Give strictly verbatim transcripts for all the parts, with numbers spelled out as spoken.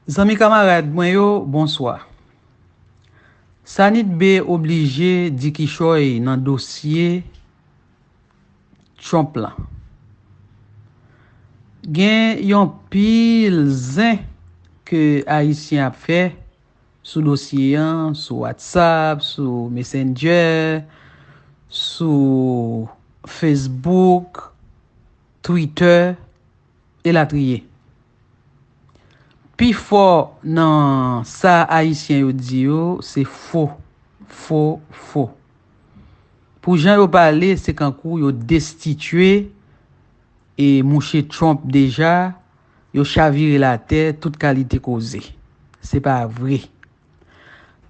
Zanmi kamarad mwen yo, bonswa. Sanit B oblije di kichòy nan dosye Trump lan. Gen yon pil zen ke Ayisyen ap fè sou dosye an, sou WhatsApp, sou Messenger, sou Facebook, Twitter, elatriye. Pifò nan sa Ayisyen yo di yo, se fo, fo, fo. Pou jan yo pale, se kankou yo destitye e mouche Trump deja, yo chavire l atè, tout kalite koze. Se pa vre.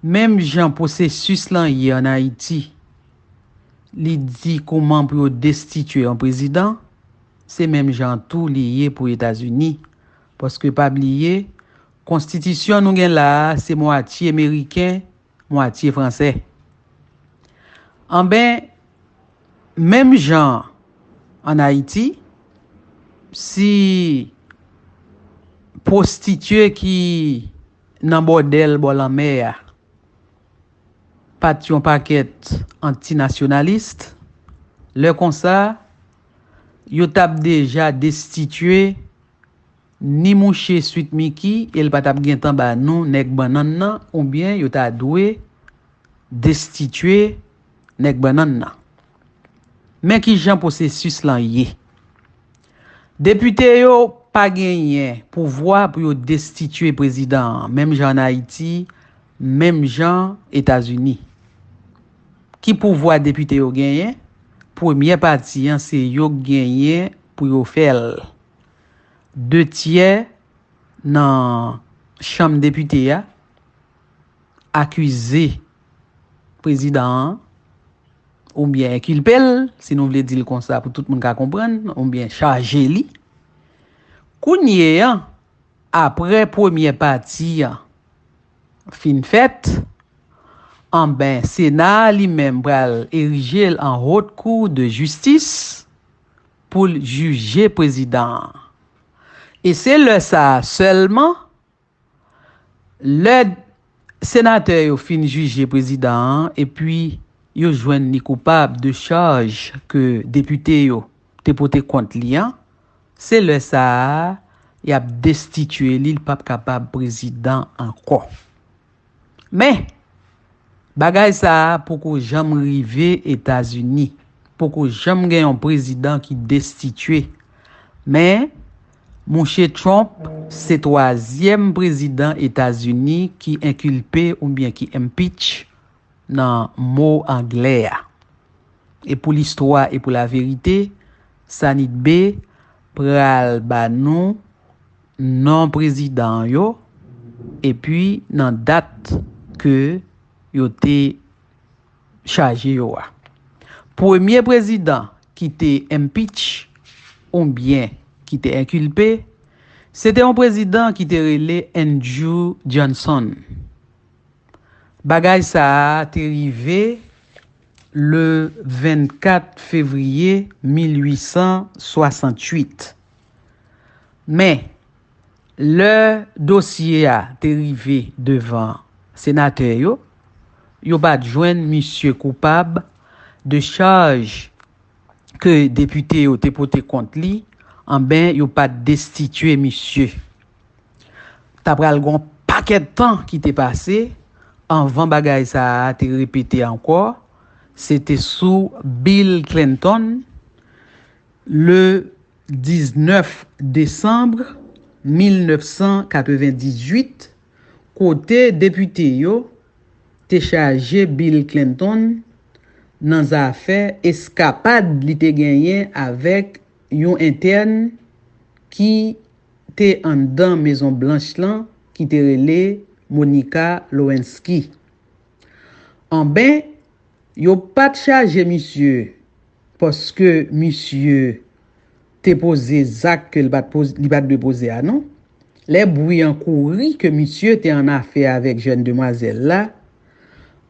Menm jan pwosesis lan ye ann Ayiti, li di kouman pou yo destitye yon prezidan, se menm jan tou li ye pou Etazini. Paske pa bliye, konstitisyon nou gen la a, se mwatye meriken, mwatye fransè. Anben, menm jan ann Ayiti, si pwostitye ki nan bòdèl bò lanmè a pa t yon pakèt antinasyonalis, lè konsa, yo t ap deja destitye ni mouche Sweet Micky, e l pa t ap gentan ba nou nèg bannann nan, oubyen yo ta dwe destitye nèg bannann nan. Men ki jan pwosesis lan ye. Depite yo pa genyen pouvwa pou yo destitye prezidan an, menm jan ann Ayiti, menm jan Etazini. Ki pouvwa depite yo genyen? Premyè pati an, se yo k genyen pou yo fè l. De tyè nan chanm depite a akize prezidan an, oubyen enkilpe l, si nou vle di l konsa pou tout moun ka konprann, oubyen chaje li. Kounye a, apre premyè pati an fin fèt, anben, Sena a li menm pral erije l an Haute Cour de Justice pou l jije prezidan an. E se lè sa a sèlman, lè senatè yo fin jije prezidan an, epi yo jwenn li koupab de chaj ke depite yo te pote kont li an, se lè sa a, y ap destitye li, li p ap kapab prezidan ankò. Men, bagay sa a poko janm rive Etazini. Poko janm gen yon prezidan ki destitye. Men, mouche Trump se twazyèm prezidan Etazini ki enkilpe oubyen ki impeach nan mo anglè a. E pou listwa e pou laverite, Sanit B pral ba nou non prezidan yo, epi nan dat ke yo te chaje yo a. Premye prezidan ki te impeach oubyen ki te enkilpe, se te yon prezidan ki te rele Andrew Johnson. Bagay sa a te rive le vennkat fevriye mil ui san swasantuit. Men, lè dosye a te rive devan senatè yo, yo pa t jwenn misye koupab de chaj ke depite yo te pote kont li, anben, yo pa t destitye misye. Ta pral gen yon pakèt tan ki te pase anvan bagay sa a te repete ankò. Se te sou Bill Clinton, le diznèf desanm mil nèf san katrevendizuit, kote depite yo te chaje Bill Clinton nan zafè eskapad li te genyen avèk yon entèn ki te anndan Mezon Blanch lan ki te rele Monica Lewinsky. Anben, yo pa t chaje misye paske misye te poze zak ke li pa t poz-, li pa t dwe poze a non. Lè bri an kouri ke misye te annafè avèk jèn demwazèl la,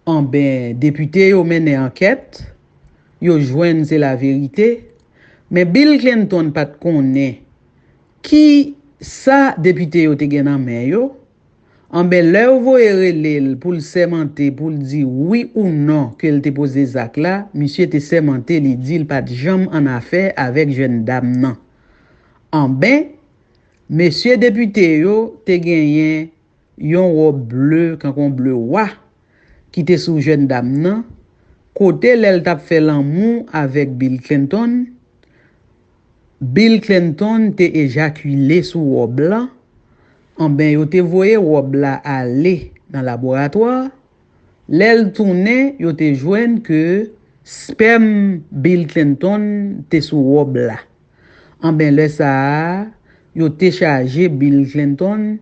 anben, depite yo mennen ankèt, yo jwenn se laverite, men Bill Clinton pa t konnen ki sa depite yo te gen nan men yo, Anben, lè yo voye rele l pou l sèmante pou l di wi ou non ke l te poze zak la, misye te sèmante, li di l pa t janm annafè avèk jèn dam nan. Anben, mesye depite yo te genyen yon wòb ble, kankou yon ble wa, ki te sou jèn dam nan, kote lè l t ap fè lanmou avèk Bill Clinton, Bill Clinton te ejakile sou wòb la. Anben, yo te voye wòb la ale nan laboratwa. Lè l tounen, yo te jwenn ke spèm Bill Clinton te sou wòb la. Anben, lè sa a, yo te chaje Bill Clinton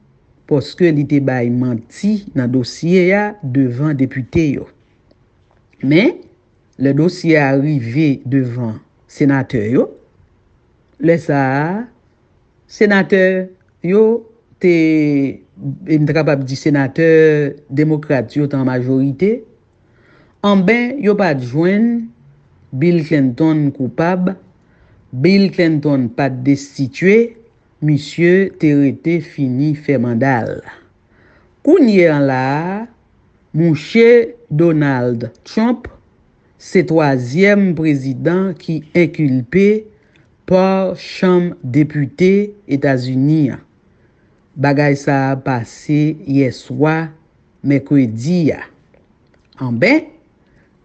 paske li te bay manti nan dosye a devan depite yo. Men, lè dosye a rive devan senatè yo, lè sa a, senatè yo te, e m ta kapab di senatè demokrat yo te an majorite, anben, yo pa t jwenn Bill Clinton koupab, Bill Clinton pa t destitye, misye te rete fini fè manda l. Kounye an la a, mouche Donald Trump se twazyèm prezidan ki enkilpe pa Chanm Depite Etazini an. Bagay sa a pase yè swa, mèkredi a. Anben,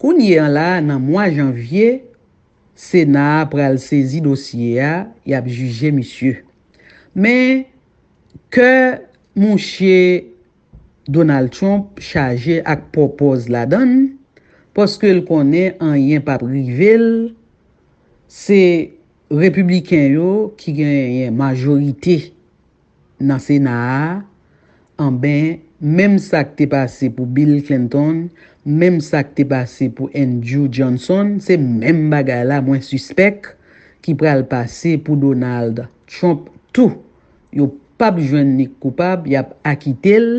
kounye an la, nan mwa janvye, Sena a pral sezi dosye a, y ap jije misye. Men, kè mouche Donald Trump chaje ak pòpòz ladan l, paske l konnen anyen p ap rive l, se repibliken yo ki genyen majorite nan Sena a, anben, menm sa k te pase pou Bill Clinton, menm sa k te pase pou Andrew Johnson, se menm bagay la mwen sispèk ki pral pase pou Donald Trump tou. Yo p ap jwenn li koupab, y ap akite l,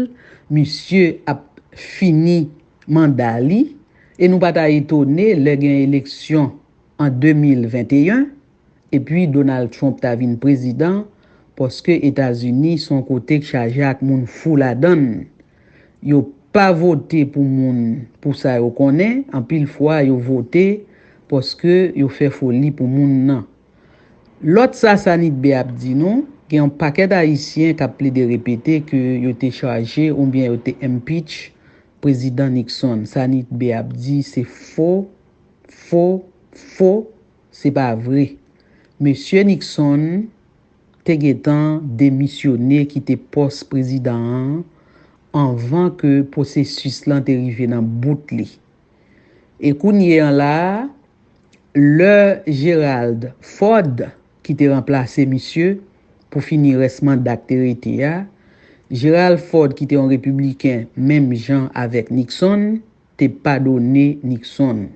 misye ap fini manda li, e nou pa ta etone lè gen eleksyon an de mil venteyen, epi Donald Trump ta vin prezidan, paske Etazini se yon kote k chaje ak moun fou ladan l. Yo pa vote pou moun pou sa yo konnen, anpil fwa yo vote paske yo fè foli pou moun nan. Lòt sa Sanit B ap di nou, gen yon pakèt Ayisyen k ap plede repete ke yo te chaje oubyen yo te impeach Prezidan Nixon. Sanit B ap di se fo, fo, fo, se pa vre. Mesye Nixon te gentan demisyone kite pòs prezidan an anvan ke pwosesis lan te rive nan bout li. E kounye an la a, lè Gerald Ford, ki te ranplase misye pou fini rès manda k te rete a, Gerald Ford, ki te yon repibliken menm jan avèk Nixon, te padone Nixon.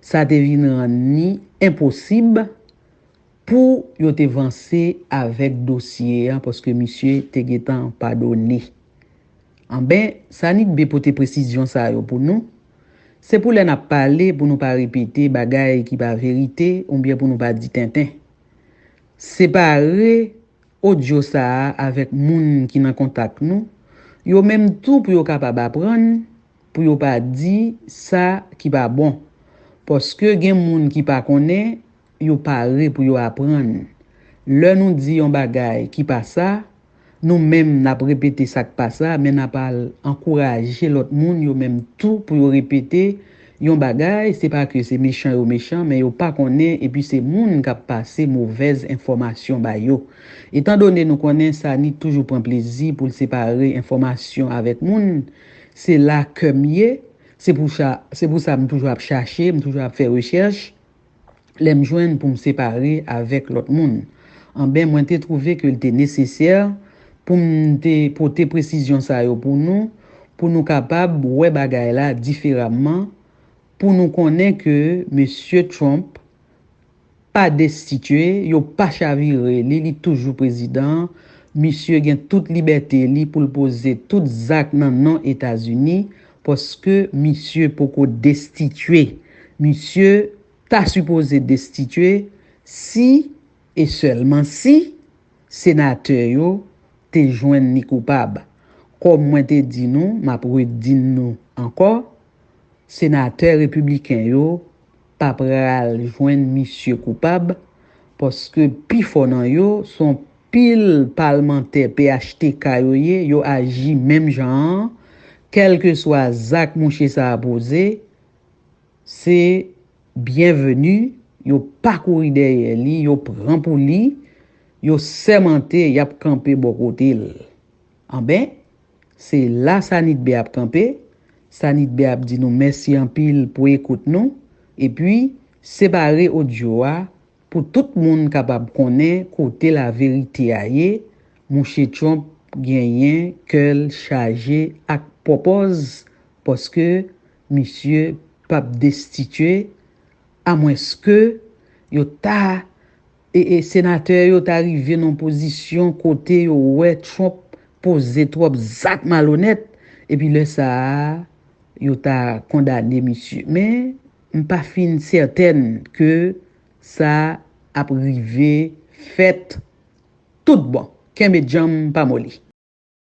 Sa te vin rann li enposib pou yo te vanse avèk dosye a, paske misye te gentan padone. Anben, Sanit B pote presizyon sa yo pou nou. Se pou lè n ap pale, pou nou pa repete bagay ki pa verite, oubyen pou nou pa di tenten. Separe odyo sa a avèk moun ki nan kontak nou, yo menm tou pou yo kapab aprann, pou yo pa di sa ki pa bon. Paske gen moun ki pa konnen, yo pare pou yo aprann. Lè nou di yon bagay ki pa sa, nou menm n ap repete sa k pa sa, men n ap al ankouraje lòt moun yo menm tou pou yo repete yon bagay, se pa ke se mechan yo mechan, men yo pa konnen, epi se moun k ap pase movèz enfòmasyon ba yo. Etandone nou konnen Sanit toujou pran plezi pou l separe enfòmasyon avèk moun, se la kè m ye, se pou sa, se pou sa m toujou ap chache, m toujou ap fè rechèch, lè m jwenn pou m separe avèk lòt moun. Anben, mwen te twouve ke l te nesesè pou m te pote presizyon sa yo pou nou, pou nou kapab wè bagay la diferaman, pou nou konnen ke mesye Trump pa destitye, yo pa chavire li, li toujou prezidan. Misye gen tout libète li pou l poze tout zak nan non Etazini, paske misye poko destitye. Misye ta sipoze destitye si, e sèlman si, senatè yo te jwenn li koupab. Kòm mwen te di nou, m ap redi n nou ankò, senatè repibliken yo pa pral jwenn misye koupab, paske pifò nan yo se yon pil palmantè P H T K yo ye, yo aji menm jan an, kèlkeswa zak mouche sa a poze, se byenveni, yo pa kouri dèyè li, yo pran pou li, yo sèmante y ap kanpe bò kote l. Anben, se la Sanitbe ap kanpe. Sanitbe ap di nou mèsi anpil pou ekout nou. Epi, separe odyo a pou tout moun kapab konnen kote laverite a ye. Mouche Trump genyen kè l chaje ak pwopòz, paske misye p ap destitye, amwenske yo ta e, e senatè yo ta rive nan pozisyon kote yo wè Trump poze twòp zak malonèt, epi lè sa a, yo ta kondane misye. Men, m pa fin sètèn ke sa ap rive fèt tout bon. Kenbe djanm, pa moli.